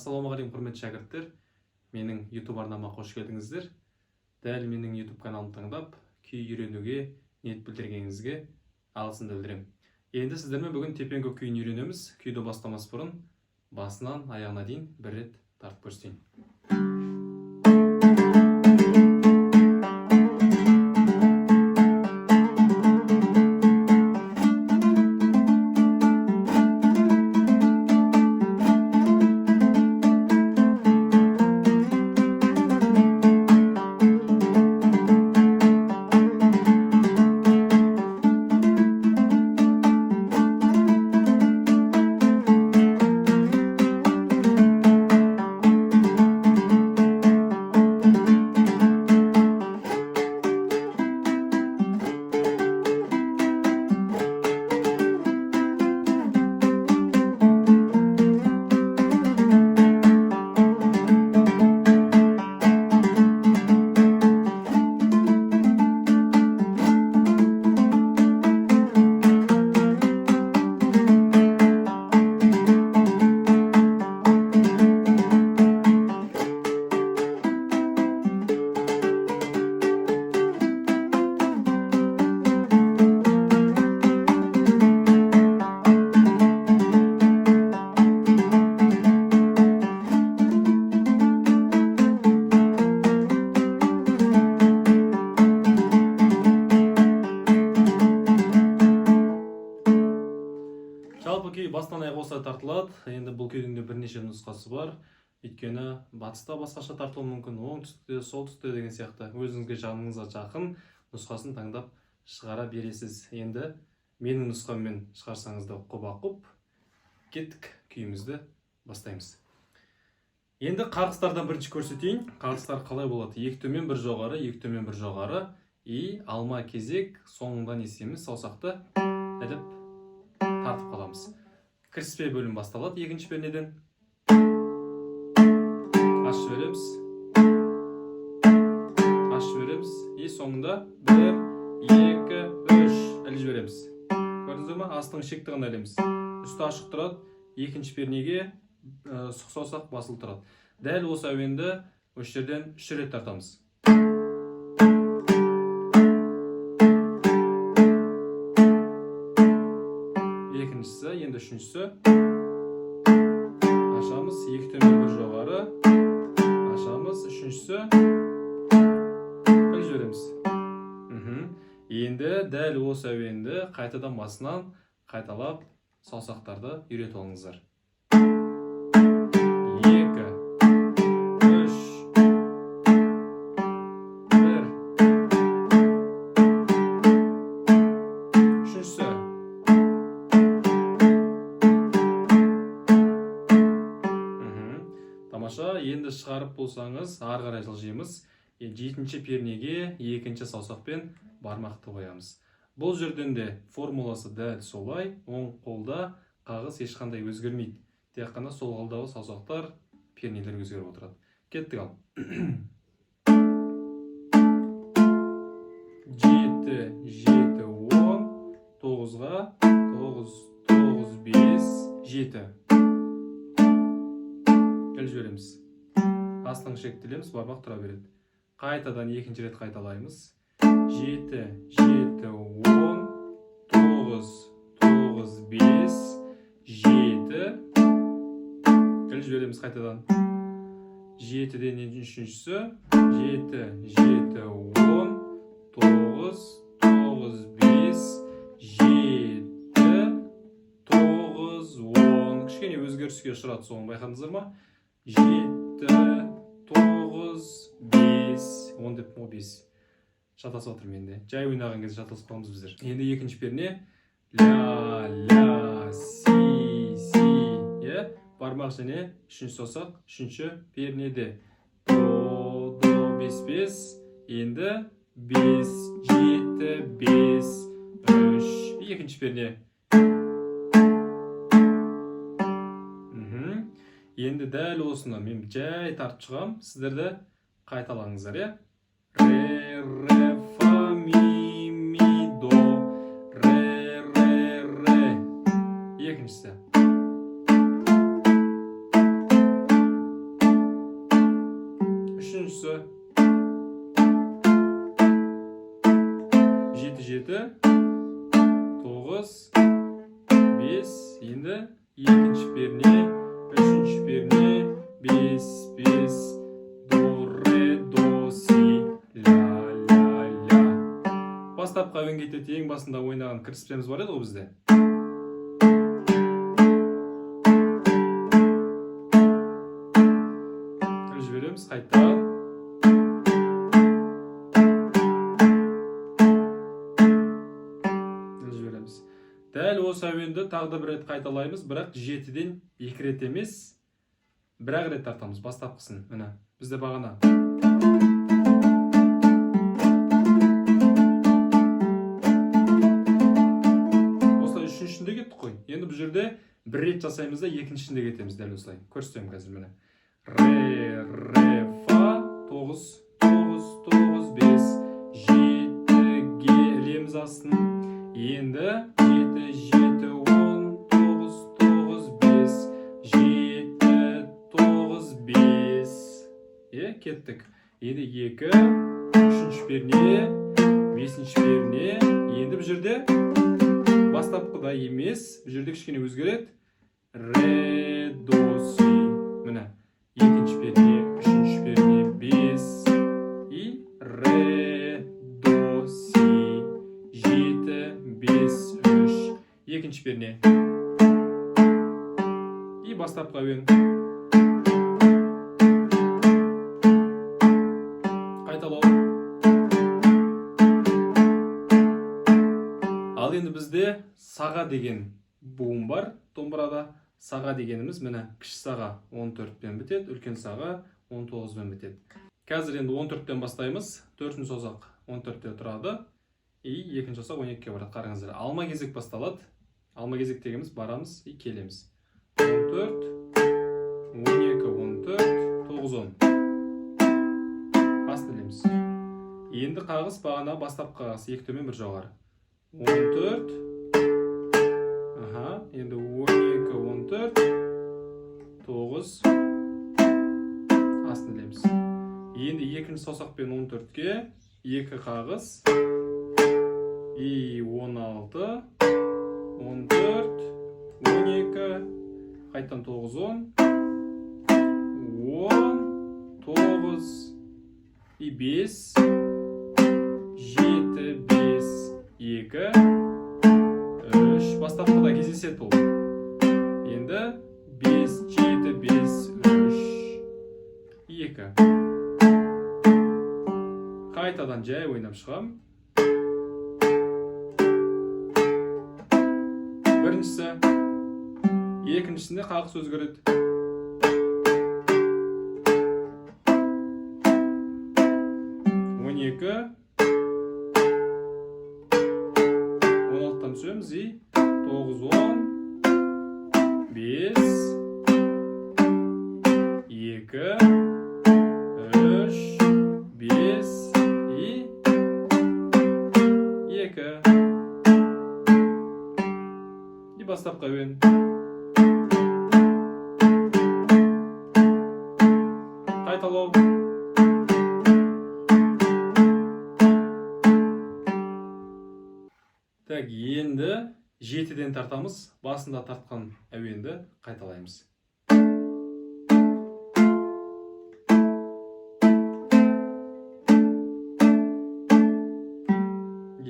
Ассалаумағалейкум, құрметті шәкірттер. Менің YouTube арнама қош келдіңіздер. Дәл менің YouTube каналымды таңдап, күй үйренуге ниет білдіргеніңізге алғысымды білдіремін. Енді сіздермен бүгін Тепеңкөк күйін үйренеміз. Күйді бастамас бұрын басынан аяғына дейін бір рет тартып көрсетейін. Жалпы күй бастан аяқ осылай тартылады. Енді бұл күйдің де бірнеше нұсқасы бар. Өйткені батыста басқаша тартылуы мүмкін, оңтүстікте, солтүстікте деген сияқты. Өзіңізге, жаныңызға жақын нұсқасын таңдап шығара бересіз. Енді менің нұсқаммен шығарсаңыз да құба-құп. Кеттік, күйімізді бастаймыз. Енді қарғыстардан бірінші көрсетейін. Қарғыстар қалай болады? Екі төмен, бір жоғары, екі төмен, бір жоғары. И алма кезек соңында не істейміз? Саусақты іліп тартып қаламыз. Кіріспе бөлім басталады екінші пернеден. Ашып жібереміз. Ашып жібереміз. И соңында 1, 2, 3 іліп жібереміз. Көрдіңіздер ме? Астыңғы шекті ғана ілеміз. Үсті ашық тұрады. Екінші пернеге сұқ саусақ басылып тұрады. Дәл осы әуенді осы жерден 3 рет тартамыз. Екіншісі, енді үшіншісі. Ашамыз, екі төмен, бір жоғары. Ашамыз, үшіншісі. Іліп жібереміз. Енді дәл осы әуенді қайтадан басынан қайталап саусақтарды үйретіп алыңыздар. 2, 3, 1. Үшіншісі. Тамаша, енді шығарып болсаңыз, ары қарай жылжимыз. Жетінші пернеге екінші саусақпен бармақты қоямыз. Бұл жерден де формуласы дәл солай, оң қолда қағыс ешқандай өзгермейді. Тек қана сол қолдағы саусақтар, пернелер өзгеріп отырады. Кеттік ал. 7, 7, 10, 9-ға 9, 9, 5, 7. Іліп жібереміз. Астыңғы шекті ілеміз, бармақ тұра береді. Қайтадан екінші рет қайталаймыз. 7, 7, 10, 9, 9, 5, 7. Іліп жібереміз қайтадан. 7-ден енді үшіншісі. 7, 7, 10, 9, 9, 5, 7, 9, 10. Кішкене өзгеріске ұшырады соны байқадыңыздар ма? 7, 9, 5, 10 деп 5. Шатасып жатырмын енді. Жай ойнаған кезде шатасып қаламыз біздер. Енді екінші перне. Ля, ля, си, си. Иә? Бармақ және үшінші саусақ үшінші пернеде. До, до, 5, 5. Енді 5, 7, 5, 3. Екінші перне. Енді дәл осыны мен жай тартып шығам. Сіздер де қайталаңыздар, иә? Ре, ре, фа, ми, ми, до. Ре, ре, ре. Екіншісі. Үшіншісі 7, 7, 9, 5. Енді екінші перне, үшінші перне, 5, 5, до, ре, до, си, ля, ля, ля. Бастапқы әуен кетеді. Ең басында ойнаған кіріспеміз бар еді ғой бізде. Іліп жібереміз қайтадан. Іліп жібереміз. Дәл осы әуенді тағы да бір рет қайталаймыз, бірақ жетіден екі рет емес, бір ақ рет тартамыз бастапқысын. Міне, бізде бағана. Осылай үшіншісінде кеттік қой. Енді бұл жерде бір рет жасаймыз да, екіншісінде кетеміз дәл осылай. Көрсетемін қазір, міне. Ре, ре, фа, 9, 9, 9, 5, 7-ге ілеміз астын. Енді 7, 7, 10, 9, 9, 5, 7, 9, 5. Кеттік. Енді 2, үшінші перне, бесінші перне. Енді бұл жерде бастапқыда емес, бұл жерде кішкене өзгереді. Ре, до, си. Міне, екінші перне, үшінші перне, бес. И ре, до, си, жеті, бес, үш. Екінші перне. И бастапқы әуен. Қайталау. Ал енді бізде саға деген буын бар домбырада. Саға дегеніміз, міне, кіші саға 14-пен бітеді, үлкен саға 19-бен бітеді. Қазір енді 14-тен бастаймыз. Төртінші созақ 14-те тұрады. И екінші созақ 12-ге барады. Қараңыздар, алма кезек басталады. Алма кезек дегеніміз барамыз и келеміз. 14, 12, 14, 9, 10. Астын ілеміз. Енді қағыс бағана бастапқы қағыс, екі төмен, бір жоғары. 14. Аха, енді 12, 14, 9. Астын ілеміз. Енді екінші саусақпен 14-ке екі қағыс. И 16, 14, 12, қайтадан 9, 10, 10, 9, и 5, 7, 5, 2, 3. Бастапқыда кездеседі бұл. Енді 5, 7, 5, 3, 2. Қайтадан жай ойнап шығам. Біріншісі, екіншісінде қағыс өзгереді. 12, 16-тан түсеміз и 9, 10, 5, 2, 3, 5 и 2. И бастапқы әуен. Қайталау. Так, енді жетіден тартамыз. Басында тартқан әуенді қайталаймыз.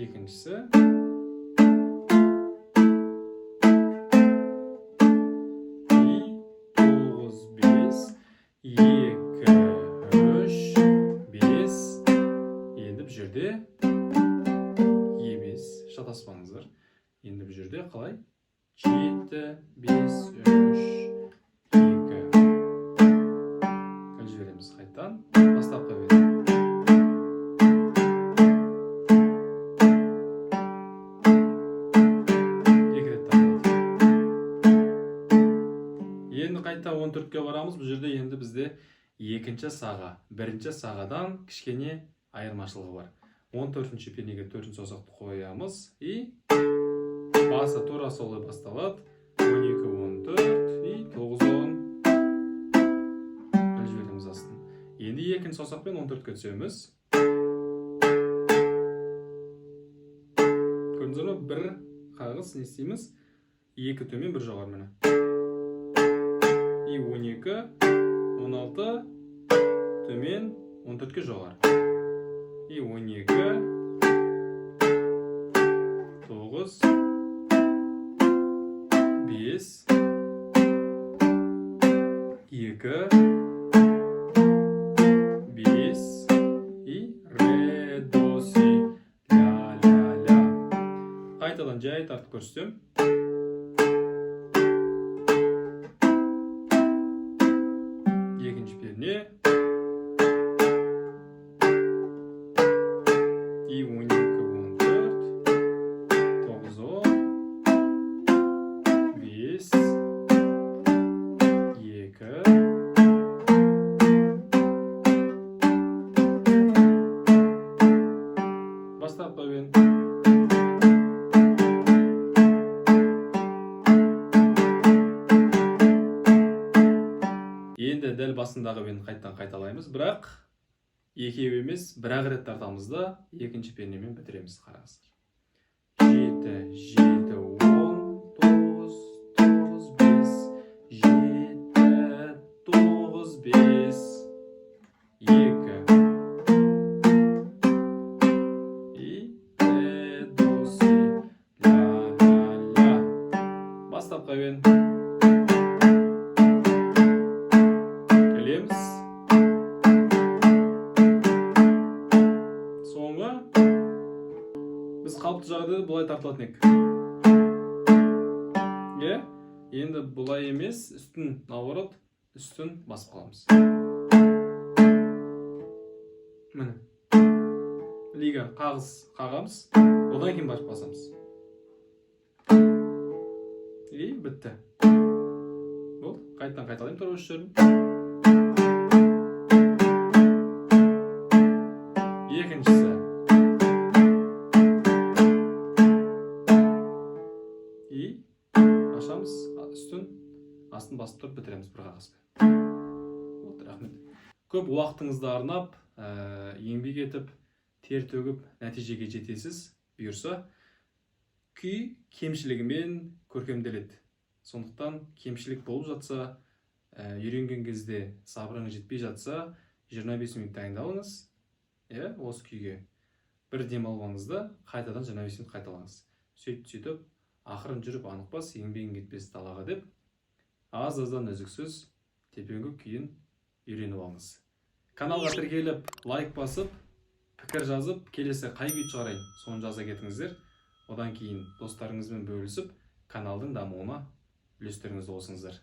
Екіншісі. И 9, 5, 2, 3, 5. Енді бұл жерде емес, шатаспаңыздар. Енді бұл жерде қалай? 7, 5, 3, 2. Іліп жібереміз қайтадан. Бастапқы әуен. Екі рет тартылады. Енді қайта 14-ке барамыз. Бұл жерде енді бізде екінші саға. Бірінші сағадан кішкене айырмашылығы бар. 14-ші пернеге төртінші саусақты қоямыз и басы тура солай басталады. 12, 14 и 9, 10. Іліп жібереміз астын. Енді екінші саусақпен 14-ке түсеміз. Көрдіңіздер ме? Бір қағыс не істейміз? Екі төмен, бір жоғары, міне. И 12, 16, төмен, 14-ке жоғары. И 12, 9, 5, 2, 5 и ре, до, си, ля, ля, ля. Қайтадан жай тартып көрсетемін. Екінші перне. И 12, 14, 9, 10, 5, 2, бастапқы әуен. Енді дәл басындағы әуенді қайтадан қайталаймыз, бірақ екеу емес, бір ақ рет тартамыз да, екінші пернемен бітіреміз, қараңыздар. 7, 7, 10, 9, 9, 5, 7, 9, 5, 2. И ре, до, си, ля, ля, ля. Бастапқы әуен. Келеміз. Соңғы. Біз қалыпты жағдайда бұлай тартылатын едік. Иә? Енді бұлай емес, үстін, наоборот, үстін басып қаламыз. Міне. Лига қағыс қағамыз, одан кейін барып басамыз. И бітті. Болды. Қайтадан қайталаймын тура осы жерін. Екіншісі. И ашамыз, үстін, астын басып тұрып бітіреміз бір қағазбен. Вот, рахмет. Көп уақытыңызды арнап, еңбек етіп, тер төгіп нәтижеге жетесіз, бұйырса. Күй кемшілігімен көркемделеді. Сондықтан кемшілік болып жатса, үйренген кезде сабырыңыз жетпей жатса, 25 минут дайындалыңыз, иә, осы күйге. Бір демалып алыңыз да, қайтадан 25 минут қайталаңыз. Сөйтіп, сөйтіп, ақырын жүріп анық бас, еңбегің кетпес далаға деп, аз-аздан үздіксіз Тепеңкөк күйін үйреніп алыңыз. Каналға тіркеліп, лайк басып, пікір жазып, келесі қай күйді шығарайын, соны жаза кетіңіздер. Одан кейін достарыңызбен бөлісіп, каналдың дамуына үлестеріңізді қосыңыздар.